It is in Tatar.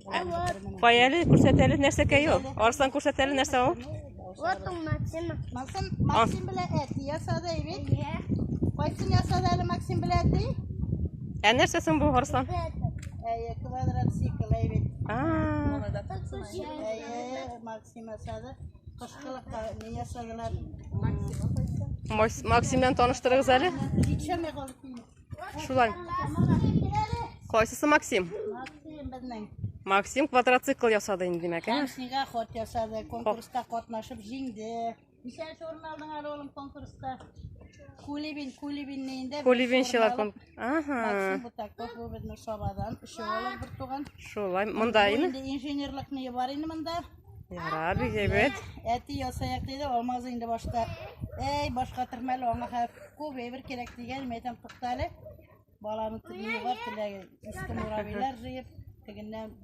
Кай әле, күрсәт әле, нәрсәкәй ул? Арслан күрсәт әле, нәрсә ул? Вот он Максим. Максим, Максим белән әти ясады бит. Кайсын ясады әле Максим белән әти? Ә нәрсә соң бу, Арслан? Әйе, квадроцикл әйбит. А, Әйе, Максим ясады. Кышкылыкка не ясадылар? Максим белән таныштырыгыз әле. Җитшәмәй калып килде. Шулай. Кайсысы Максим? Максим безнең. Максим квадроцикл ясады инде, димәк, ә? Һәм снегоход ясады, конкурста катнашып җиңде. Ничәнче урын алдың әле, улым, конкурста? Кулибин, Кулибинне инде. Кулибинчылар кон. Ага. Максим Бутаков бу безнең Сабадан, өчәү алар бер туган. Шулай, монда Бу инде. инде инженерлык ни бар инде монда. Ярар, бик әйбәт. Әти ясаяк диде, Алмаз инде башта. Әй, башка тормәле, аңа хәзер күп әйбер кирәк дигән, мин әйтәм, тукта әле. Баланың теләге бар, теләге. Иске муравьйлар җыеп, тегеннән.